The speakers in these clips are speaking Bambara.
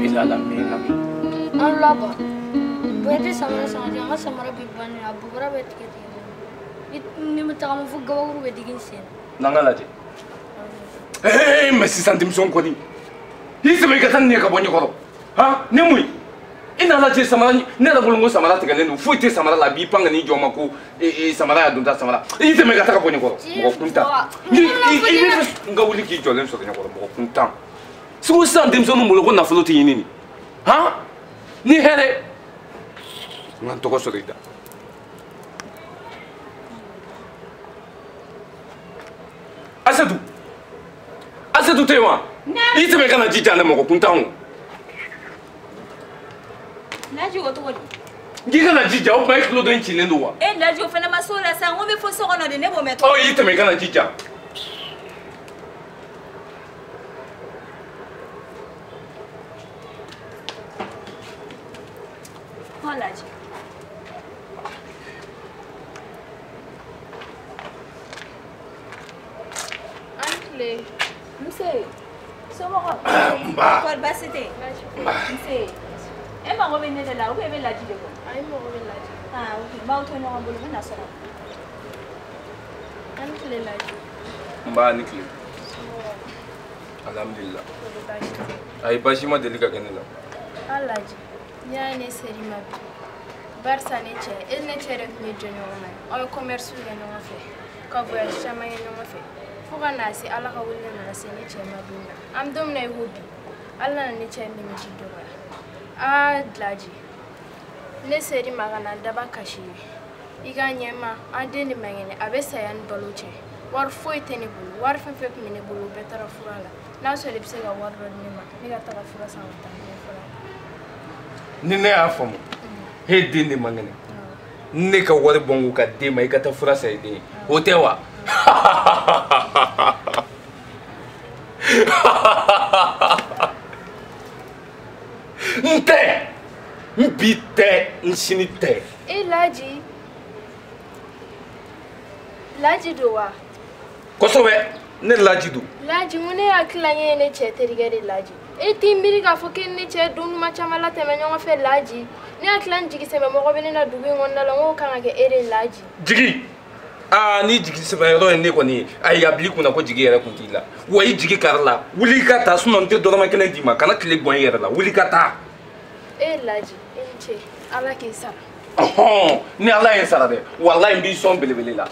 deli a la mɛnna. An laban. Bonya tɛ samara san ka di, an ka samara bɛ ban a bobara bɛ tigɛ tigɛ. Ni ma tagama fo gabakuru bɛ digi n sen na. N'an ka lajɛ. Ee mais sisan denmisɛnw kɔni. I sɛbɛ i ka taa nin ye ka bɔ ɲɛkɔrɔ. Han ne mun ye? I n'a lajɛ samara ne yɛrɛ bolo n ko samara tigɛlen don foyi tɛ samara la a b'i pan ka n'i jɔ ma ko samara y'a don ta samara i tɛmɛ ka taa ka bɔ ɲɛkɔrɔ mɔgɔ kuntan i bɛ n ka wuli k'i jɔlen sɔrɔ ɲɛkɔrɔ mɔgɔ kuntan segu sisan denmisɛnninw bolo ko nafolo tɛ ɲini nin han ni hɛrɛ n ka n tɔgɔ sɔrɔ i da Asetu Asetu tɛ yen wa i tɛmɛ ka na ji jan dɛ mɔgɔ kuntan o. Laji o cogo di? N k'i kana ji ja o tuma e tulo dɔ in cilen don wa? E Laji o fana ma s'o la sa n ko bɛ fo so kɔnɔ de ne b'o mɛn. Ɔ i tɛmɛ i kana ji ja. Hɔn Laji. An tile. Nse. Somɔgɔw. Nba. Kɔri baasi tɛ yen? Nse. E mago bɛ ne de la ou bien e bɛ Laji de kɔ? Ayi n mago bɛ Laji. Ah ok n b'aw to ɲɔgɔn bolo n bɛ na so kɔnɔ. An tile Laji. Nba ni tile. Alhamdulillah. Ayi baasi ma deli ka kɛ ne la. A Laji n'i y'a ye ne ser'i ma bi barisa ne cɛ e ni ne cɛ de tun ye jɛɲɔgɔnma ye aw ye commerce kɛ ɲɔgɔn fɛ ka voyage caman kɛ ɲɔgɔn fɛ fo ka n'a se Ala ka wele nana se ne cɛ ma don min na an bɛ don min na i ko bi Ala nana ne cɛ miniji dɔgɔya. Aa Laji ne ser'i ma ka na daba kasi ye i ka ɲɛma an den de man kɛnɛ a bɛ saya ni balo cɛ wari foyi tɛ ne bolo wari fɛn fɛn tun bɛ ne bolo o bɛɛ taara fura la n'a sɔrɔ i bɛ se ka wari dɔ di ne ma ne ka taga fura san ka taa ne fura. Ni ne y'a faamu he den de man kɛnɛ ne ka wari bɔ n kun ka d'e ma i ka taa fura san i den ye o tɛ wa? N tɛ n bi tɛ n sini tɛ. E Laji Laji don wa? Kosɛbɛ ne Laji don. Laji n ko ne hakili la ne ye ne cɛ terikɛ de Laji e t'i miiri k'a fɔ k'e ni ne cɛ don ɲuman caman latɛmɛ ɲɔgɔn fɛ Laji ne hakili la ni jigi sɛmɛ mɔgɔ bɛ ne na dugu in kɔnɔna la n k'o kan ka kɛ e de Laji. Jigi aa ni jigi sɛmɛ yɔrɔ ye ne kɔni ye ayi a bil'i kunna ko jigi yɛrɛ kun t'i la wa i jigi kari la wuli i ka taa sinon n tɛ dɔrɔmɛ kelen d'i ma kana tile gɔn i yɛrɛ la wuli i ka taa. E Laji e ni ce Ala k'i sara. Ɔhɔn ni Ala ye n sara dɛ walayi n b'i sɔn belebele la.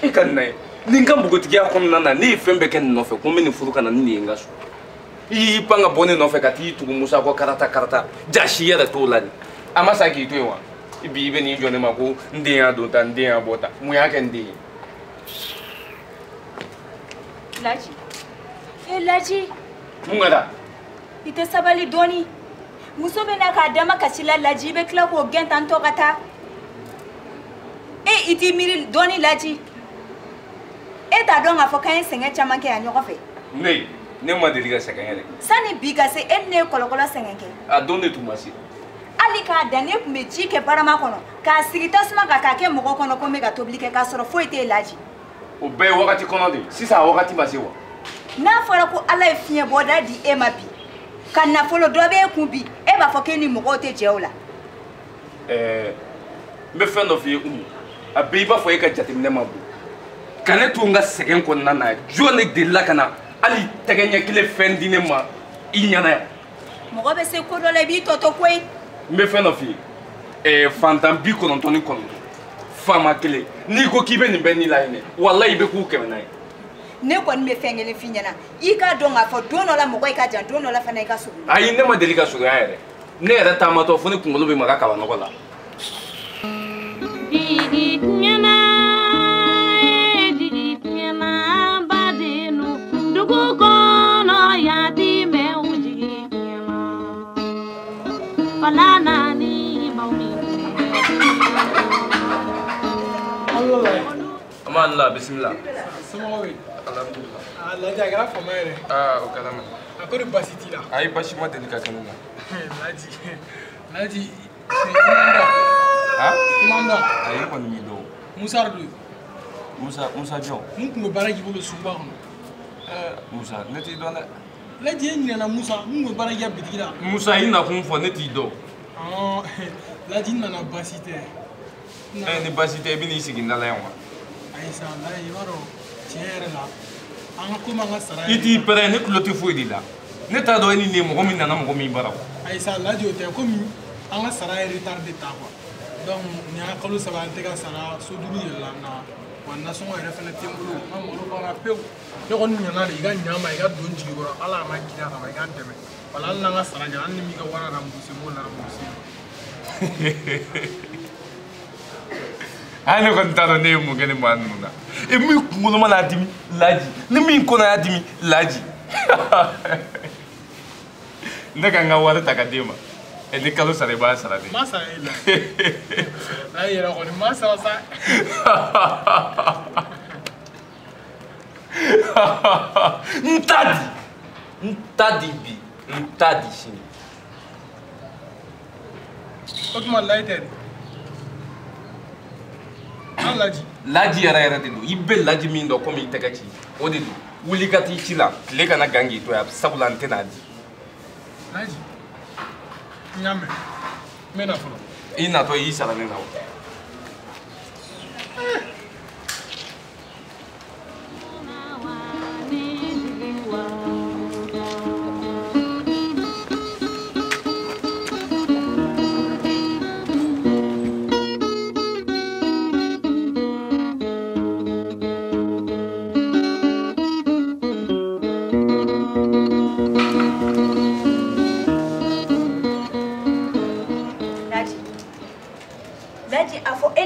E ka nin na ye ni n ka npogotigiya kɔnɔna na ne ye fɛn bɛɛ kɛ nin nɔfɛ ko n bɛ nin furu ka na ni nin ye n ka so i y'i pan ka bɔ ne nɔfɛ ka t'i tugu Musa kɔ karata karata jasi yɛrɛ t'o la nin a ma sa k'i to yen wa bi i bɛ n'i jɔ ne ma ko n den y'a don tan n den y'a bɔ tan mun y'a kɛ n den ye. Laji e Laji. Mun kɛra? I tɛ sabali dɔɔni muso bɛ na k'a dama kasi la Laji i bɛ tila k'o gɛn tan tɔ ka taa e i t'i miiri dɔɔni Laji e t'a dɔn k'a fɔ k'an ye sɛgɛn caman kɛ yan ɲɔgɔn fɛ. Ne ma deli ka sɛgɛn yɛrɛ. Sani bi ka se e ni ne ye kɔlɔkɔlɔ sɛgɛn kɛ. A don de tun ma se. Hali k'a dan ne tun bɛ ji kɛ barama kɔnɔ k'a sigi tasuma kan k'a kɛ mɔgɔ kɔnɔ ko n bɛ ka tobili kɛ k'a sɔrɔ foyi tɛ yen Laji. O bɛɛ ye wagati kɔnɔ de ye sisan a wagati ma se wa. N'a fɔra ko Ala ye fiɲɛ bɔda di e ma bi ka nafolo dɔ b'e kun bi e b'a fɔ k'e ni mɔgɔw tɛ jɛ o la. Ɛɛ n bɛ fɛn dɔ f'i ye Umu a bɛɛ i b'a fɔ e ka jateminɛ ma bon ka ne to n ka sɛgɛn kɔnɔna na jɔn de delila ka na hali tɛgɛ ɲɛ kelen fɛn di ne ma i ɲɛna yan. Mɔgɔ bɛ se ko dɔ la i b'i tɔ to koyi. N bɛ fɛn dɔ f'i ye fantan 99 faama kelen n'i ko k'i bɛ nin bɛɛ ni lahinɛ walayi i bɛ k'u 400 ye. Ne kɔni bɛ fɛn kelen f'i ɲɛna i k'a dɔn k'a fɔ don dɔ la mɔgɔ i ka jan don dɔ la fana i ka surun. Ayi ne ma deli ka surunya yɛrɛ ne yɛrɛ taamatɔ fo ne kunkolo bɛ maga kabanɔgɔ la. Jigi tiɲɛna jigi tiɲɛna badennu dugu kɔnɔ yatimɛw jigi tiɲɛna fala naani baw ni. Aman la bisimila. Somɔgɔw bɛ yen? Alhamdulillah. Aa Laji a kɛra fama yɛrɛ. Aa o kɛra mɛn. A ko ni baasi t'i la? Ayi baasi ma deli ka kɛ ne la. Laji Laji i m'an dɔn. Han? I m'an dɔn. Ayi ne kɔni m'i dɔn. Musa de don. Musa Musa jɔn? Mun tun bɛ baara k'i bolo suguba kɔnɔ. Ɛɛ Musa ne t'i dɔn dɛ. Laji e ɲinɛna Musa mun bɛ baara kɛ bitigi la. Musa i nakun fɔ ne t'i dɔn. Laji n nana baasi tɛ. Ni baasi tɛ i bɛ n'i sigi n da la yan wa. Ayi sa Laji i b'a dɔn tiɲɛ yɛrɛ la an ka komi an ka sara. I t'i pɛrɛn ne tulo tɛ foyi de la. Ne t'a dɔn e ni nin mɔgɔ min nana mɔgɔ min bara o. Ayi sa Laji o tɛ komi an ka sara ye retard de ta quoi. Donc nin y'a kalo 3 an tɛ ka sara so 5 yɛlɛla n na. Wa nasɔngɔ yɛrɛ fɛnɛ tɛ n bolo n ka malo banna pewu. Ne kɔni ɲana de i ka ɲa ma i ka don jigi kɔrɔ ala a ma kira kama i ka n dɛmɛ. Wala hali n'an ka sara kɛ hali ni m'i ka wari rembourser n b'o la rembourser. Hali ne kɔni t'a dɔn ne ye mun kɛ ni maa ninnu na. E min kunkolo mana dimi Laji ni min kɔnɔ y'a dimi Laji. Ne ka n ka wari ta ka d'e ma. Ni kalo sara i b'a sara de. N b'a sara e la. Laji yɛrɛ kɔni n b'a sara sa. N t'a di. N t'a di bi. N t'a di sini. O tuma Laji tɛ de. An Laji. Laji yɛrɛ yɛrɛ de don. I bɛ Laji min dɔn komi i tɛgɛ ci o de don. Wuli ka t'i ci la tile kana gan k'i to yan sabula n tɛna di. Laji. N y'a mɛn. N bɛ na fɔlɔ. I natɔ i y'i sara ne la o.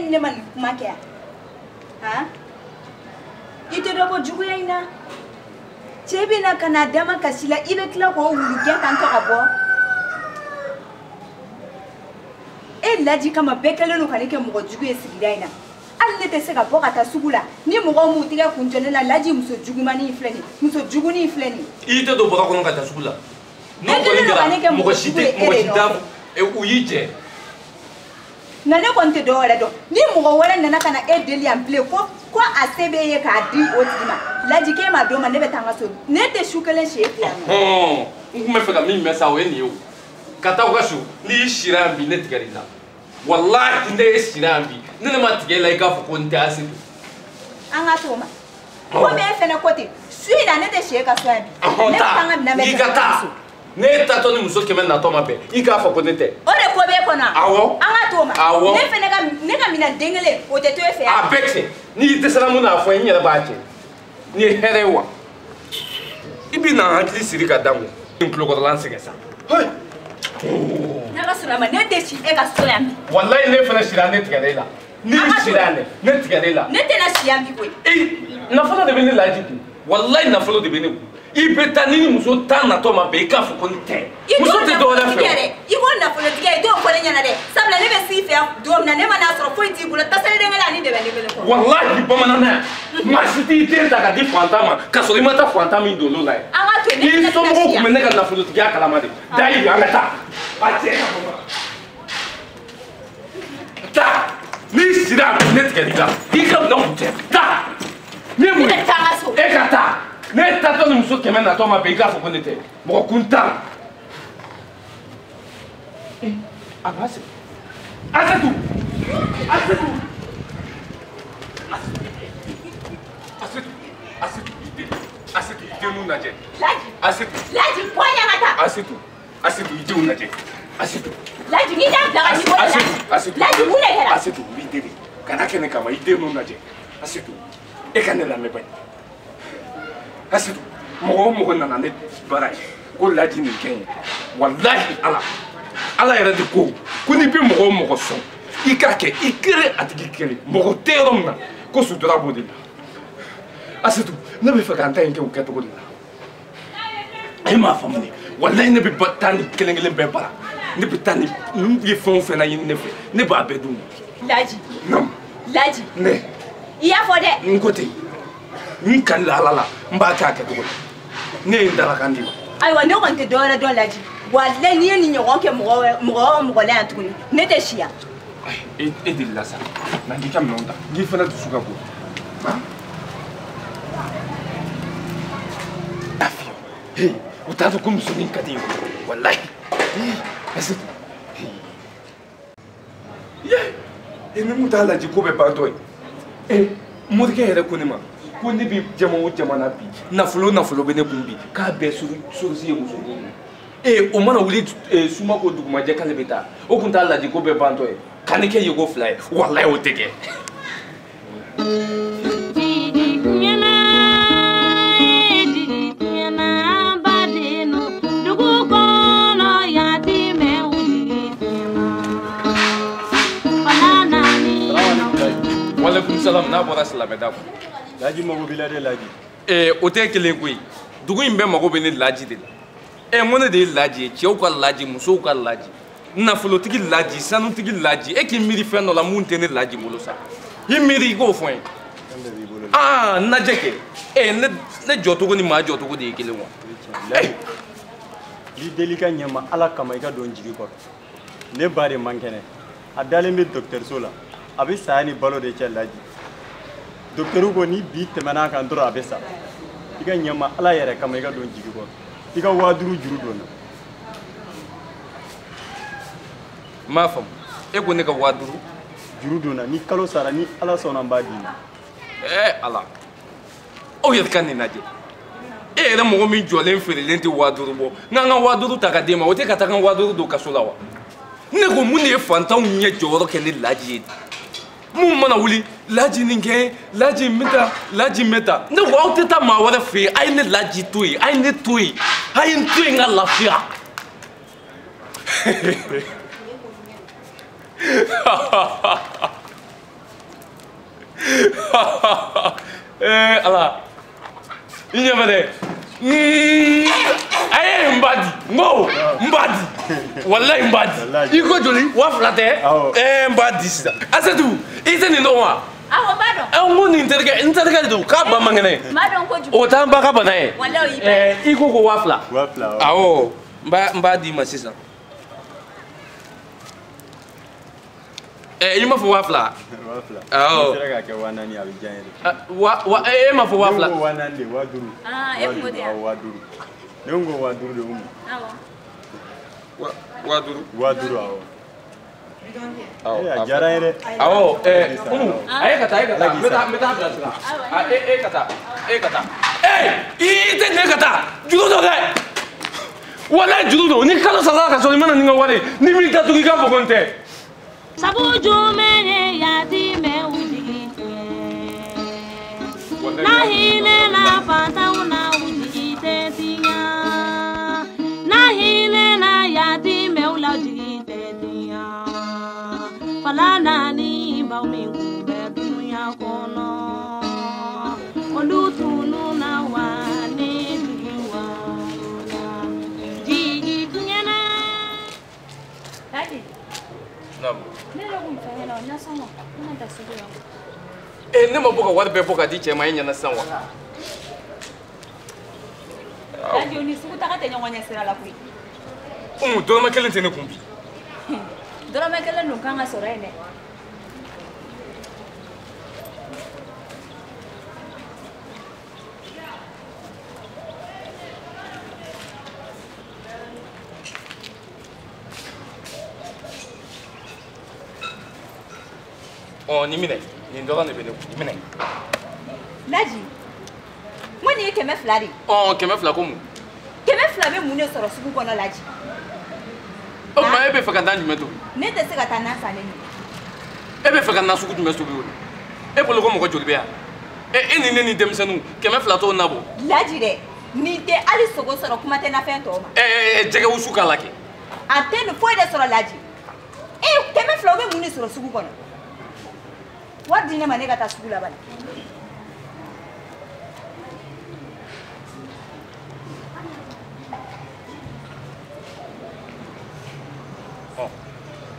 Ne ma nin kuma kɛ yan han i tɛ dɔ bɔ juguya in na cɛ bɛ na ka na dama kasi la i bɛ tila k'o wulu gɛn tan tɔ ka bɔ e Laji kama bɛɛ kɛlen don ka ne kɛ mɔgɔ jugu ye sigida in na hali ne tɛ se ka bɔ ka taa sugu la ni mɔgɔw m'u tɛgɛ kun jɔ ne la Laji muso jugumanin in filɛ nin muso jugunin in filɛ nin. I tɛ don bɔrɔ kɔnɔ ka taa sugu la n'o kɔni kɛra mɔgɔ si tɛ mɔgɔ si t'a u y'i jɛ. Nka ne kɔni tɛ dɔwɛrɛ dɔn ni mɔgɔ wɛrɛ nana ka na e deli yan bilen ko a se b'e ye k'a di o tigi ma Laji k'e ma d'o ma ne bɛ taa n ka so ne tɛ su kelen si e fɛ yan nɔ. N tun bɛ fɛ ka min mɛn sa o ye nin ye o ka taa aw ka so n'i sira yan bi ne tigɛr'i la walahi ne ye sira yan bi ne ne ma tigɛ e la i k'a fɔ ko n tɛ Asetu. An ka t'o ma komi e fɛnɛ ko ten su in na ne tɛ si e ka so yan bi ne bɛ taa n ka minɛn bɛɛ i ka taa. Ne tatɔ ni muso 100 natɔ ma bɛn i k'a fɔ ko ne tɛ. O de ko b'e kɔnɔ. Awɔ. An ka t'o ma. Awɔ. Ne fɛnɛ ka ne ka minɛn den kelen o tɛ to e fɛ yan. A bɛɛ cɛ n'i dɛsɛra mun na a fɔ n yɛrɛ b'a cɛ nin ye hɛrɛ ye wa. I bɛ na hakili siri ka da mun. N tulokɔrɔla n sɛgɛn sa. N'Ala sɔnna ma ne tɛ si e ka so yan bi. Walayi ne fana sira ne tigɛra e la. N'i sira yan dɛ ne tigɛra e la. Ne tɛna si yan bi koyi. Ee nafolo de bɛ ne Laji kun walayi nafolo de bɛ ne kun. I bɛ taa ni muso 10 natɔ ma bɛn i k'a fɔ ko n tɛ. Muso tɛ dɔwɛrɛ fɛ o. I ko nafolotigiya i t'o fɔ ne ɲɛna dɛ sabula ne bɛ s'i fɛ yan don min na ne ma n'a sɔrɔ foyi t'i bolo tasalen den kelen ani dɛbɛden kelen kɔ. Walahi bamanan na yan maa si t'i den ta ka di fantan ma k'a sɔrɔ i ma taa fantan min don l'o la ye. An ka to yen ne I somɔgɔw tun bɛ ne ka nafolotigiya kalama de. Da i an ka taa. A cɛ ka bɔ. Taa n'i sira ne tigɛr'i la i ka minɛnw cɛ taa. Ne mun ye Ne bɛ taa n ka so. E ka taa. Ne tatɔ ni muso 100 natɔ ma bɛn i k'a fɔ ko ne tɛ mɔgɔ kuntan. A b'a sigi. Asetu Asetu Asetu Asetu i den Asetu i denw lajɛ. Laji. Asetu. Laji bɔ yan ka taa. Asetu Asetu i denw lajɛ. Asetu. Laji n'i t'a bila ka n'i bolo la. Asetu Asetu. Laji mun de kɛra. Asetu n b'i deli kana kɛ ne kama i denw lajɛ. Asetu e ka ne lamɛn bani. Asetu mɔgɔ o mɔgɔ nana ne bara ye ko Laji nin kɛ n ye walahi ala ala yɛrɛ de ko ko n'i bɛ mɔgɔ o mɔgɔ sɔn i k'a kɛ i kelen a tigi kelen mɔgɔ tɛ yɔrɔ min na ko sutura b'o de la. Asetu ne bɛ fɛ ka n ta in kɛ o kɛcogo de la e m'a faamu de walahi ne bɛ taa ni kelen kelen bɛɛ bara ne bɛ taa ni n'u ye fɛn o fɛn laɲini ne fɛ ne b'a bɛɛ d'u ma. Laji. Naamu. Laji. Ne. I y'a fɔ dɛ. N ko ten. N ka la ala la n b'a kɛ a kɛcogo la ne ye n dalakan d'i ma. Ayiwa ne kɔni tɛ dɔwɛrɛ dɔn Laji walayi n'i ye nin ɲɔgɔn kɛ mɔgɔ o mɔgɔ la yan tuguni ne tɛ si yan. E delila sa na n k'i ka minɛnw ta n k'i fana dusu ka bon. U t'a dɔn ko musonin ka di ye walayi. Ye e ni mun t'a lajɛ ko bɛ bantɔ ye. E morikɛ yɛrɛ ko ne ma ko ne bɛ jama o jama na bi nafolo nafolo bɛ ne kun bi k'a bɛɛ source ye musonin ye. E o mana wuli suma ko dugumajɛ k'ale bɛ taa o kun t'a lajɛ ko bɛ bantɔ ye ka ne kɛ yeko fila ye walayi o tɛ kɛ. Walekum salam n'a bɔra silamɛda kɔnɔ. Laji mago b'i la dɛ Laji. O tɛ kelen koyi dugu in bɛɛ mago bɛ ne Laji de la. N ko ne de ye Laji ye cɛw ka Laji musow ka Laji nafolotigi Laji sanutigi Laji e k'i miiri fɛn dɔ la mun tɛ ne Laji bolo sa i miiri i k'o fɔ n ye. Fɛn bɛɛ b'i bolo. Aa n lajɛ kɛ ne jɔcogo ni maa jɔcogo de ye kelen wa. Laji n b'i deli ka ɲɛ ma Ala kama i ka don jigi kɔrɔ ne ba de man kɛnɛ a dalen bɛ dɔgɔtɔrɔso la. A bɛ saya ni balo de cɛ Laji docteur ko ni bi tɛmɛna kan dɔrɔn a bɛ sa i ka ɲɛ ma Ala yɛrɛ kama i ka don jigi kɔrɔ i ka 5000 juru don na. N m'a faamu e ko ne ka 5000 juru don na ni kalo sara ni Ala sɔnna n b'a d'i ma. Ala aw yɛrɛ ka nin lajɛ e yɛrɛ mɔgɔ min jɔlen feerelen tɛ 5000 bɔ n ka n ka 5000 ta ka d'e ma o tɛ ka taa n ka 5000 don kaso la wa ne ko mun de ye fantanw ɲɛ jɔyɔrɔ kɛ ne Laji ye. Mun mana wuli Laji nin kɛ Laji n bɛ taa Laji n bɛ taa ne ko aw tɛ taa maa wɛrɛ fɛ yen a ye ne Laji to yen a ye ne to yen a ye n to yen n ka lafiya. Ala i ɲɛ bɛ dɛ a ye n ba di n ko n b'a di walayi n b'a di i ko joli 2000 tɛ n b'a di sisan Asetu i tɛ nin dɔn wa. Awɔ n b'a dɔn. N ko nin terikɛ n terikɛ de don k'a ba man kɛnɛ. N b'a dɔn kojugu. O t'an ba ka bana ye. Walayi o y'i ba ye. I ko ko 2000. 2000 awɔ n b'a d'i ma sisan. I m'a fɔ 2000. 2000. Awɔ. N'i sera k'a kɛ 4000 a bɛ diya n ye dɛ. Wa e m'a fɔ 2000. Ne ko 4000 de 5000. Aa e kun ko ten wa. Awɔ 5000. Ne ko 5000 de Umu. Awɔ. 5000. 5000 awɔ. Awɔ. A diyara n ye dɛ. Awɔ Umu a ye ka taa e ka taa n bɛ taa bilasira. E ka taa e ka taa. I tɛ ne ka taa juru don dɛ. Walayi juru don ni kalo sara ka sɔrɔ i mana nin ka wari ni m'i datugu i k'a fɔ ko n tɛ. Sabu jumɛn ye yatimɛw jigi tiɲɛ na hinɛ na fantanw na u jigi tɛ tiɲɛ na hinɛ na yatimɛw la jigi tɛ tiɲɛ fala naani baw min kun bɛ dunuya kɔnɔ olu tununna wa ne jigi wa jigi tiɲɛna. Laji. Naamu. Ne yɛrɛ kun fɛn kɛnɛ o nasɔngɔ ne ma taa sugu la. Ne ma bɔ ka wari bɛɛ bɔ ka di cɛ ma e ɲɛna sisan wa. Laji o ni sugu taga tɛ ɲɔgɔn ɲɛ sira la koyi. Umu dɔrɔmɛ kelen tɛ ne kun bi. Dɔrɔmɛ kelen dun kan ka sɔrɔ yen dɛ. Nin minɛ nin dɔrɔn de bɛ ne kun nin minɛ. Laji n ko nin ye 200 de ye. 200 ko mun. 200 bɛ mun de sɔrɔ sugu kɔnɔ Laji. O tuma e bɛ fɛ ka taa jumɛn tobi. Ne tɛ se ka taa na san ne ɲɛ. E bɛ fɛ ka na sugu jumɛn tobi o de. E bolo ko mɔgɔ joli bɛ yan. E ni ne ni denmisɛnninw 200 t'o na bɔ. Laji dɛ nin tɛ hali sogo sɔrɔ kuma tɛ nafɛn tɔw ma. Jɛgɛ wusu k'a la kɛ. A tɛ nin foyi de sɔrɔ Laji. 200 o bɛ mun de sɔrɔ sugu kɔnɔ. Wari di ne ma ne ka taa sugu la bani.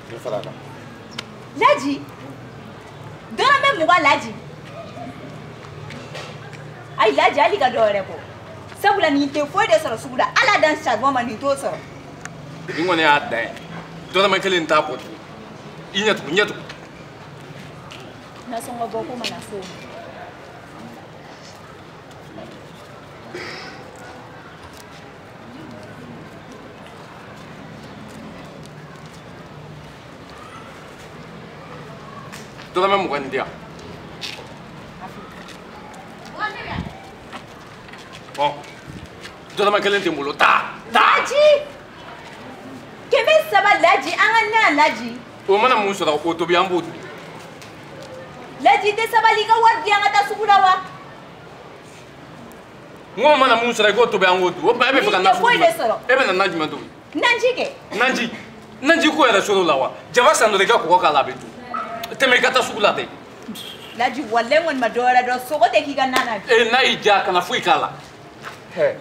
Nin fara a kan. Laji dɔrɔmɛ 20 Laji. Ayi Laji hali ka dɔ wɛrɛ bɔ sabula nin tɛ foyi de sɔrɔ sugu la Ala dan charbon ma nin t'o sɔrɔ. Nin kɔni y'a dan ye dɔrɔmɛ kelen t'a bɔ tugun i ɲɛ tugun ɲɛ tugun. Nasɔngɔ bɔ ko mana se o ma. Dɔrɔmɛ 20 nin di yan. Bon, dɔrɔmɛ 1 tɛ n bolo. Taa taa. Laji 300 Laji, an ka na Laji. O mana mun sɔrɔ k'o tobi, an b'o dun. Laji tɛ sabali, i ka wari di an ka taa sugu la wa? N ko mana mun sɔrɔ i k'o tobi, an k'o dun. O tuma e bɛ fɛ ka na foyi de sɔrɔ. E bɛ na na jumɛn tobi? Naji kɛ. Naji naji ko yɛrɛ sɔrɔ o la wa? Jaba san dɔrɔn i ka kɔgɔ k'a la, a bɛ dun. Tɛmɛ i ka taa sugu la ten. Laji walayi n kɔni ma dɔ wɛrɛ dɔn, sogo tɛ k'i ka na na. Ee n'a y'i diya kana foyi k'a la. Hɛ.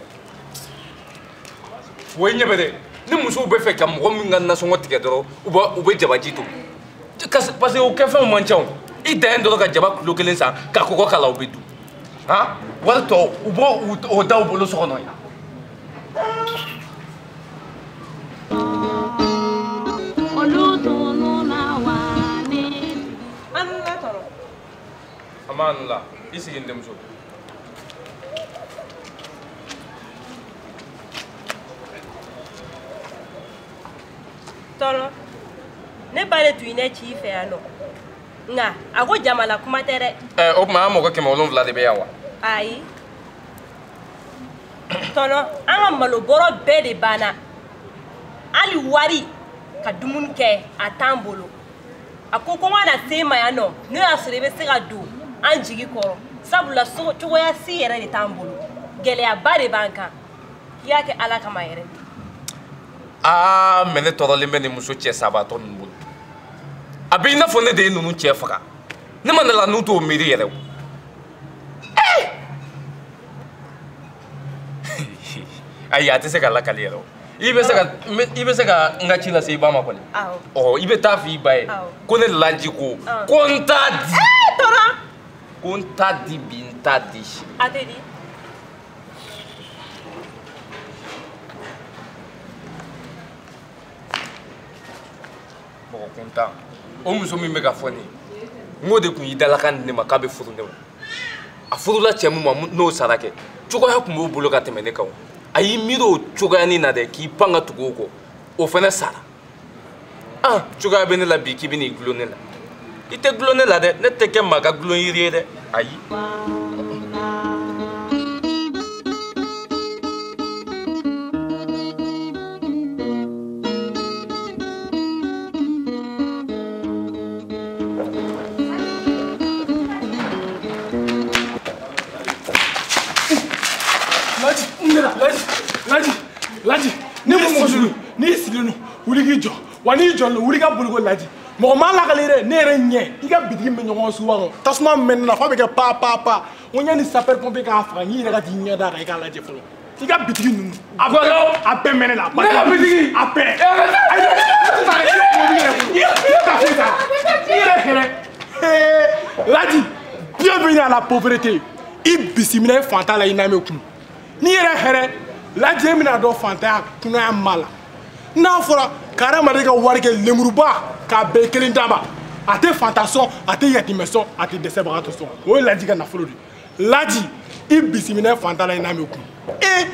O ye ɲɛ bɛ dɛ. Ni musow bɛ fɛ ka mɔgɔ min ka nasɔngɔ tigɛ dɔrɔn, u bɛ jabaji tobi. Parce que o kɛfɛnw man ca o. I dan ye dɔrɔn ka jaba kilo 1 san ka kɔgɔ k'a la, o bɛ dun. Han, wari tɔ u b'o o da u bolo so kɔnɔ yen. Olu tununa wa ne. An la tɔrɔ. A ma an la, i sigi n denmuso. Tɔlɔ, ne ba de tun ye ne ci i fɛ yan nɔ, nka a ko jamana kuma tɛ dɛ. Ɛ o tuma an mɔgɔ 700 de bɛ yan wa? Ayi. Tɔlɔ, an ka malobɔrɔ bɛɛ de banna. Hali wari ka dumuni kɛ a t'an bolo. A ko ko n ka na se ma yan nɔ, n'o y'a sɔrɔ i bɛ se ka don an jigi kɔrɔ, sabula cogoya si yɛrɛ de t'an bolo. Gɛlɛyaba de b'an kan. I y'a kɛ Ala kama yɛrɛ. Aa mɛ ne tɔɔrɔlen bɛ nin muso cɛ sabatɔ ninnu bolo. A bɛ i n'a fɔ ne de ye ninnu cɛ faga. Ne ma nana n'u t'o miiri yɛrɛ o. Ayi, a tɛ se ka lakali yɛrɛ o. I bɛ se ka n ka ci lase i ba ma kɔni. Ɔ i bɛ taa f'i ba ye ko ne Laji ko ko n t'a di. Tɔɔrɔ. Ko n t'a di bi, n t'a di sini. A tɛ di. Mɔgɔ kuntan o muso min bɛ ka fɔ ne ye, n k'o de tun y'i dalakan di ne ma k'a bɛ furu ne ma. A furula cɛ min ma n'o sara kɛ, cogoya tun b'o bolo ka tɛmɛ ne kan o. A y'i miiri o cogoyanin na dɛ, k'i pan ka tugu o kɔ, o fana sara. Ah, cogoya bɛ ne la bi k'i bɛ n'i gulon ne la. I tɛ gulon ne la dɛ, ne tɛ kɛ maa ka gulon yiri ye dɛ, ayi. Laji, Laji, ne ko mɔgɔ sugu n'i sigilen don, wuli k'i jɔ, wa n'i jɔlen don, wuli ka boli ko Laji. Mɔgɔ m'a lakale dɛ, ne yɛrɛ ɲɛ, i ka bitigi bɛ ɲɔgɔn suguba kɔnɔ, tasuma mɛnna na f'a bɛ kɛ pa pa pa. N ko yanni sapeur pompier k'a faga, n y'i yɛrɛ ka t'i ɲɛ d'a kan i k'a lajɛ fɔlɔ. I ka bitigi ninnu, a bɛɛ mɛnɛ la. Ne ka bitigi? A bɛɛ. Ayi, ne t'a foyi t'a la. I yɛrɛ hɛrɛ. Laji, bienvenue à la pauvreté. I bisimila i fantan la, i n'a mɛn kun. N'i yɛrɛ hɛrɛ, Laji e bɛna dɔn fantanya kunnaya ma la. N'a fɔra ka hadamaden ka wari kɛ lemuruba k'a bɛɛ kelen d'a ma, a tɛ fantan sɔn, a tɛ yatimɛ sɔn, a tɛ dɛsɛbagatɔ sɔn. O ye Laji ka nafolo de ye. Laji, i bisimila fantan la, i n'a mɛn kun. E,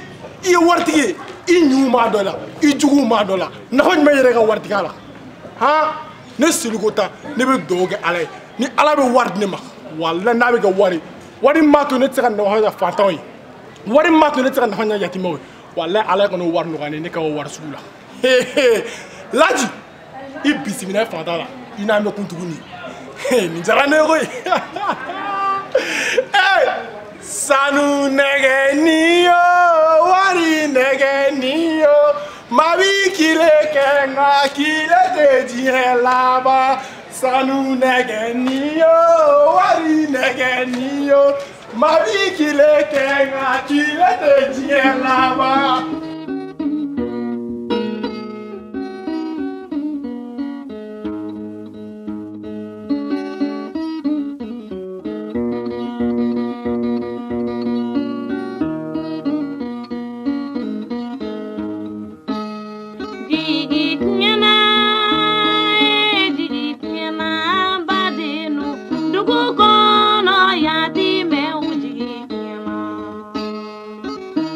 i ye waritigi ye, i ɲuw m'a dɔ la, i juguw m'a dɔ la, nafa jumɛn yɛrɛ ka waritigiya la? Han, ne seliko ta, ne bɛ dugawu kɛ Ala ye. Ni Ala bɛ wari di ne ma, walahi n'a bɛ kɛ wari, wari min b'a to ne tɛ se ka nafa ɲɛ fantanw ye, wari min b'a to ne tɛ se ka nafa ɲɛ yatimɛw ye, walahi Ala kana o wari nɔgɔya ne ye, ne ka o wari sugu la. Laji, i bisimila fantan la, i n'a mɛn kun tuguni. Nin diyara ne ye koyi. Sanu nɛgɛnin yo, wari nɛgɛnin yo, maa b'i kile kɛ nka kile tɛ diɲɛ laban. Sanu nɛgɛnin yo, wari nɛgɛnin yo, maa b'i kile kɛ nka kile tɛ diɲɛ laban.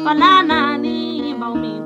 Falana ni baw mi